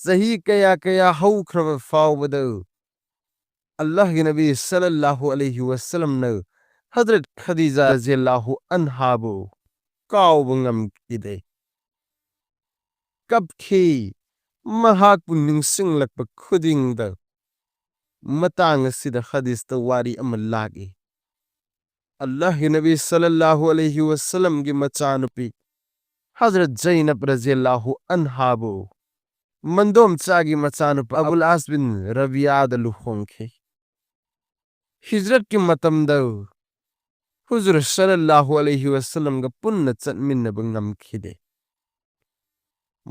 ꯆꯍꯤ ꯀꯌꯥ ꯀꯌꯥ ꯍꯧꯈ꯭ꯔꯕ ꯐꯥꯎꯕꯗ ꯑꯜꯂꯥꯍꯒꯤ ꯅꯕꯤ ꯁꯜꯂꯜꯂꯥꯍꯨ ꯑꯂꯩꯍꯤ ꯋꯁꯜꯂꯝꯅ ꯍꯗꯔꯠ ꯈꯗꯤꯖꯥ ꯔꯖꯤꯌꯜꯂꯥꯍꯨ ꯑꯟꯍꯥꯕꯨ ꯀꯥꯎꯕ ꯉꯝꯈꯤꯗꯦ꯫ ꯀꯞꯈꯤ꯫ ꯃꯍꯥꯛꯄꯨ ꯅꯤꯡꯁꯤꯡꯂꯛꯄ ꯈꯨꯗꯤꯡꯗ꯫ ꯃꯇꯥꯡ ꯑꯁꯤꯗ ꯍꯗꯤꯁꯇ ꯋꯥꯔꯤ ꯑꯃ ꯂꯥꯛꯏ꯫ ꯑꯜꯂꯥꯍꯒꯤ ꯅꯕꯤ ꯁꯜꯂꯜꯂꯥꯍꯨ ꯑꯂꯩꯍꯤ ꯋꯁꯜꯂꯝꯒꯤ ꯃꯆꯥꯅꯨꯄꯤ ꯍꯖꯔꯠ ꯖꯩꯅꯕ ꯔꯖꯤꯌꯜꯂꯥꯍꯨ ꯑꯟꯍꯥꯕꯨ ꯃꯟꯗꯣꯝꯆꯥꯒꯤ ꯃꯆꯥꯅꯨꯄꯥ ꯑꯕꯨꯜ ꯑꯥꯁ ꯕꯤꯟ ꯔꯕꯤꯌꯥꯗ ꯂꯨꯍꯣꯡꯈꯤ꯫ ꯍꯤꯖꯔꯠꯀꯤ ꯃꯇꯝꯗ ꯍꯨꯖꯨꯔ ꯁꯜꯂꯜꯂꯥꯍꯨ ꯑꯂꯩꯍꯤ ꯋꯁꯜꯂꯝꯒ ꯄꯨꯟꯅ ꯆꯠꯃꯤꯟꯅꯕ ꯉꯝꯈꯤꯗꯦ꯫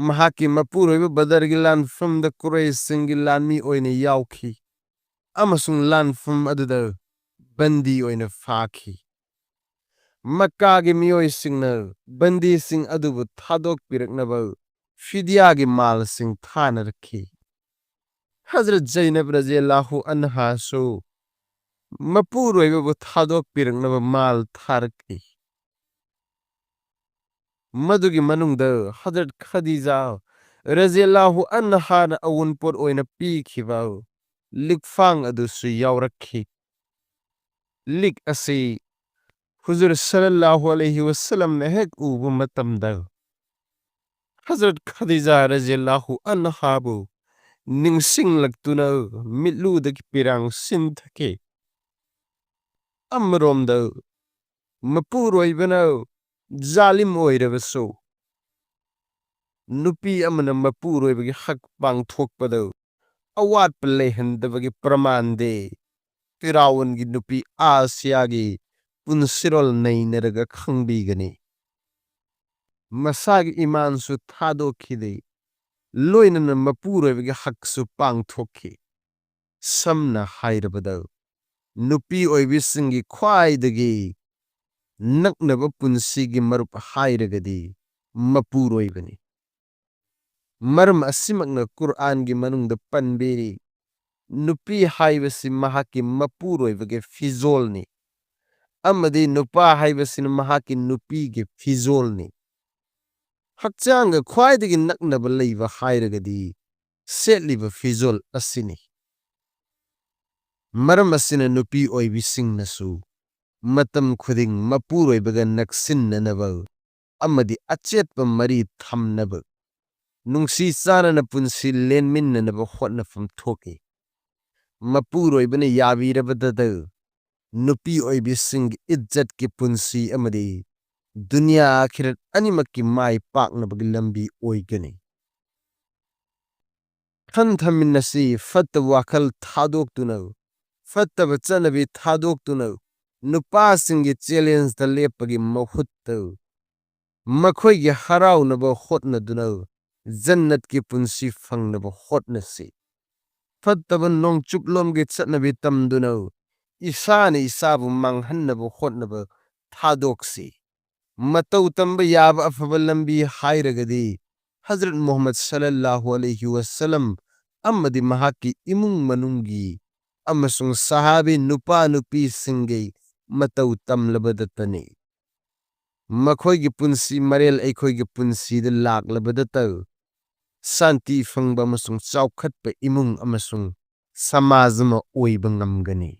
ꯃꯍꯥꯛꯀꯤ ꯃꯄꯨꯔꯣꯏꯕ ꯕꯗꯔꯒꯤ ꯂꯥꯟꯐꯝꯗ ꯀꯨꯔꯩꯁꯁꯤꯡꯒꯤ ꯂꯥꯟꯃꯤ ꯑꯣꯏꯅ ꯌꯥꯎꯈꯤ ꯑꯃꯁꯨꯡ ꯂꯥꯟꯐꯝ ꯑꯗꯨꯗ ꯕꯟꯗꯤ ꯑꯣꯏꯅ ꯐꯥꯈꯤ꯫ ꯃꯛꯀꯥꯒꯤ ꯃꯤꯑꯣꯏꯁꯤꯡꯅ ꯕꯟꯗꯤꯁꯤꯡ ꯑꯗꯨꯕꯨ ꯊꯥꯗꯣꯛꯄꯤꯔꯛꯅꯕ ꯐꯤꯗꯤꯌꯥꯒꯤ ꯃꯥꯜꯁꯤꯡ ꯊꯥꯅꯔꯛꯈꯤ꯫ ꯍꯖꯔꯠ ꯖꯩꯅꯕ ꯔꯖꯤꯌꯜꯂꯥꯍꯨ ꯑꯟꯍꯥꯁꯨ ꯃꯄꯨꯔꯣꯏꯕꯕꯨ ꯊꯥꯗꯣꯛꯄꯤꯔꯛꯅꯕ ꯃꯥꯜ ꯊꯥꯔꯛꯈꯤ꯫ ꯃꯗꯨꯒꯤ ꯃꯅꯨꯡꯗ ꯍꯖꯔꯠ ꯈꯗꯤꯖꯥ ꯔꯖꯤꯌꯜꯂꯥꯍꯨ ꯑꯟꯍꯥꯅ ꯑꯋꯨꯟꯄꯣꯠ ꯑꯣꯏꯅ ꯄꯤꯈꯤꯕ ꯂꯤꯛꯐꯥꯡ ꯑꯗꯨꯁꯨ ꯌꯥꯎꯔꯛꯈꯤ꯫ ꯂꯤꯛ ꯑꯁꯤ ꯍꯨꯖꯨꯔ ꯁꯜꯂꯜꯂꯥꯍꯨ ꯑꯂꯩꯍꯤ ꯋꯁꯜꯂꯝꯅ ꯍꯦꯛ ꯎꯕ ꯃꯇꯝꯗ ꯍꯖꯔꯠ ꯈꯗꯤꯖꯥ ꯔꯖꯤꯌꯜꯂꯥꯍꯨ ꯑꯟꯍꯥꯕꯨ ꯅꯤꯡꯁꯤꯡꯂꯛꯇꯨꯅ ꯃꯤꯠꯂꯨꯗꯒꯤ ꯄꯤꯔꯥꯡ ꯁꯤꯟꯊꯈꯤ꯫ ꯑꯃꯔꯣꯝꯗ ꯃꯄꯨꯔꯣꯏꯕꯅ ꯖꯥꯂꯤꯝ ꯑꯣꯏꯔꯕꯁꯨ, ꯅꯨꯄꯤ ꯑꯃꯅ ꯃꯄꯨꯔꯣꯏꯕꯒꯤ ꯍꯛ ꯄꯥꯡꯊꯣꯛꯄꯗ ꯑꯋꯥꯠꯄ ꯂꯩꯍꯟꯗꯕꯒꯤ ꯄ꯭ꯔꯃꯥꯟꯗꯤ ꯐꯤꯔꯥꯎꯟꯒꯤ ꯅꯨꯄꯤ ꯑꯥꯁꯤꯌꯥꯒꯤ ꯄꯨꯟꯁꯤꯔꯣꯜ ꯅꯩꯅꯔꯒ ꯈꯪꯕꯤꯒꯅꯤ꯫ ꯃꯁꯥꯒꯤ ꯏꯃꯥꯟꯁꯨ ꯊꯥꯗꯣꯛꯈꯤꯗꯦ, ꯂꯣꯏꯅꯅ ꯃꯄꯨꯔꯣꯏꯕꯒꯤ ꯍꯛꯁꯨ ꯄꯥꯡꯊꯣꯛꯈꯤ꯫ ꯁꯝꯅ ꯍꯥꯏꯔꯕꯗ, ꯅꯨꯄꯤ ꯑꯣꯏꯕꯤꯁꯤꯡꯒꯤ ꯈ꯭ꯋꯥꯏꯗꯒꯤ ꯅꯛꯅꯕ ꯄꯨꯟꯁꯤꯒꯤ ꯃꯔꯨꯞ ꯍꯥꯏꯔꯒꯗꯤ ꯃꯄꯨꯔꯣꯏꯕꯅꯤ꯫ ꯃꯔꯝ ꯑꯁꯤꯃꯛꯅ ꯀꯨꯔꯑꯥꯟꯒꯤ ꯃꯅꯨꯡꯗ ꯄꯟꯕꯤꯔꯤ, ꯅꯨꯄꯤ ꯍꯥꯏꯕꯁꯤ ꯃꯍꯥꯛꯀꯤ ꯃꯄꯨꯔꯣꯏꯕꯒꯤ ꯐꯤꯖꯣꯜꯅꯤ, ꯑꯃꯗꯤ ꯅꯨꯄꯥ ꯍꯥꯏꯕꯁꯤꯅ ꯃꯍꯥꯛꯀꯤ ꯅꯨꯄꯤꯒꯤ ꯐꯤꯖꯣꯜꯅꯤ꯫ ꯍꯛꯆꯥꯡꯒ ꯈ꯭ꯋꯥꯏꯗꯒꯤ ꯅꯛꯅꯕ ꯂꯩꯕ ꯍꯥꯏꯔꯒꯗꯤ ꯁꯦꯠꯂꯤꯕ ꯐꯤꯖꯣꯜ ꯑꯁꯤꯅꯤ꯫ ꯃꯔꯝ ꯑꯁꯤꯅ ꯅꯨꯄꯤ ꯑꯣꯏꯕꯤꯁꯤꯡꯅꯁꯨ ꯃꯇꯝ ꯈꯨꯗꯤꯡ ꯃꯄꯨꯔꯣꯏꯕꯒ ꯅꯛꯁꯤꯟꯅꯅꯕ ꯑꯃꯗꯤ ꯑꯆꯦꯠꯄ ꯃꯔꯤ ꯊꯝꯅꯕ, ꯅꯨꯡꯁꯤ ꯆꯥꯟꯅꯅ ꯄꯨꯟꯁꯤ ꯂꯦꯟꯃꯤꯟꯅꯅꯕ ꯍꯣꯠꯅꯐꯝ ꯊꯣꯛꯏ꯫ ꯃꯄꯨꯔꯣꯏꯕꯅ ꯌꯥꯕꯤꯔꯕꯗꯗ ꯅꯨꯄꯤ ꯑꯣꯏꯕꯤꯁꯤꯡꯒꯤ ꯏꯖꯠꯀꯤ ꯄꯨꯟꯁꯤ ꯑꯃꯗꯤ ꯗꯨꯅꯤꯌꯥ ꯑꯥꯈꯤꯔꯠ ꯑꯅꯤꯃꯛꯀꯤ ꯃꯥꯏ ꯄꯥꯛꯅꯕꯒꯤ ꯂꯝꯕꯤ ꯑꯣꯏꯒꯅꯤ꯫ ꯈꯟꯊꯃꯤꯟꯅꯁꯤ, ꯐꯠꯇꯕ ꯋꯥꯈꯜ ꯊꯥꯗꯣꯛꯇꯨꯅ, ꯐꯠꯇꯕ ꯆꯠꯅꯕꯤ ꯊꯥꯗꯣꯛꯇꯨꯅ, ꯅꯨꯄꯥꯁꯤꯡꯒꯤ ꯆꯦꯂꯦꯟꯖꯇ ꯂꯦꯞꯄꯒꯤ ꯃꯍꯨꯠꯇ ꯃꯈꯣꯏꯒꯤ ꯍꯔꯥꯎꯅꯕ ꯍꯣꯠꯅꯗꯨꯅ ꯖꯟꯅꯠꯀꯤ ꯄꯨꯟꯁꯤ ꯐꯪꯅꯕ ꯍꯣꯠꯅꯁꯤ꯫ ꯐꯠꯇꯕ ꯅꯣꯡꯆꯨꯞꯂꯣꯝꯒꯤ ꯆꯠꯅꯕꯤ ꯇꯝꯗꯨꯅ ꯏꯁꯥꯅ ꯏꯁꯥꯕꯨ ꯃꯥꯡꯍꯟꯅꯕ ꯍꯣꯠꯅꯕ ꯊꯥꯗꯣꯛꯁꯤ꯫ ꯃꯇꯧ ꯇꯝꯕ ꯌꯥꯕ ꯑꯐꯕ ꯂꯝꯕꯤ ꯍꯥꯏꯔꯒꯗꯤ ꯍꯖꯔꯠ ꯃꯨꯍꯝꯃꯗ ꯁꯜꯂꯜꯂꯥꯍꯨ ꯑꯂꯩꯍꯤ ꯋꯁꯜꯂꯝ ꯑꯃꯗꯤ ꯃꯍꯥꯛꯀꯤ ꯏꯃꯨꯡ ꯃꯅꯨꯡꯒꯤ ꯑꯃꯁꯨꯡ ꯁꯍꯥꯕꯤ ꯅꯨꯄꯥ ꯅꯨꯄꯤꯁꯤꯡꯒꯤ ꯃꯇꯧ ꯇꯝꯂꯕꯗꯇꯅꯤ꯫ ꯃꯈꯣꯏꯒꯤ ꯄꯨꯟꯁꯤ ꯃꯔꯦꯜ ꯑꯩꯈꯣꯏꯒꯤ ꯄꯨꯟꯁꯤꯗ ꯂꯥꯛꯂꯕꯗꯇ ꯁꯥꯟꯇꯤ ꯐꯪꯕ ꯑꯃꯁꯨꯡ ꯆꯥꯎꯈꯠꯄ ꯏꯃꯨꯡ ꯑꯃꯁꯨꯡ ꯁꯃꯥꯖ ꯑꯃ ꯑꯣꯏꯕ ꯉꯝꯒꯅꯤ꯫